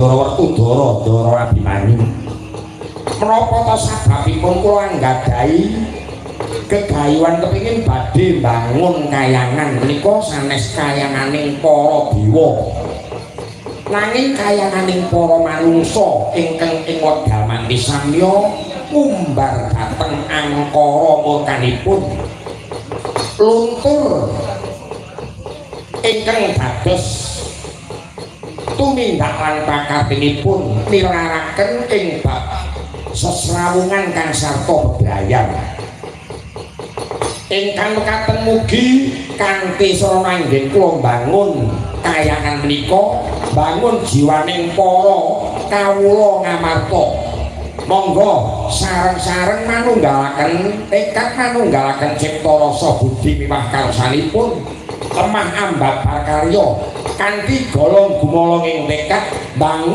Ndara Werkudara, Ndara Abimanyu. Menapa ta sababipun kula anggadhahi gegayuhan kepingin badhe mbangun kayangan menika sanes kayanganing para dewa. Nanging kayanganing para manungsa ingkang ing wekdal mangke samya ngumbar dhateng angkara murkanipun luntur ingkang dados tumindak lan pakartinipun nilaraken ing bab sesrawungan kang sarta bebrayan ingkang mekaten. Mugi kanthi sarana anggen kula mbangun kayangan menika bangun jiwaning para kawula Ngamarta. Monggo sareng-sareng manunggalaken tekad, manunggalaken cipta rasa budi miwah karsanipun, lemah ambabar karya kanthi golong gumolong ing tekad bangun.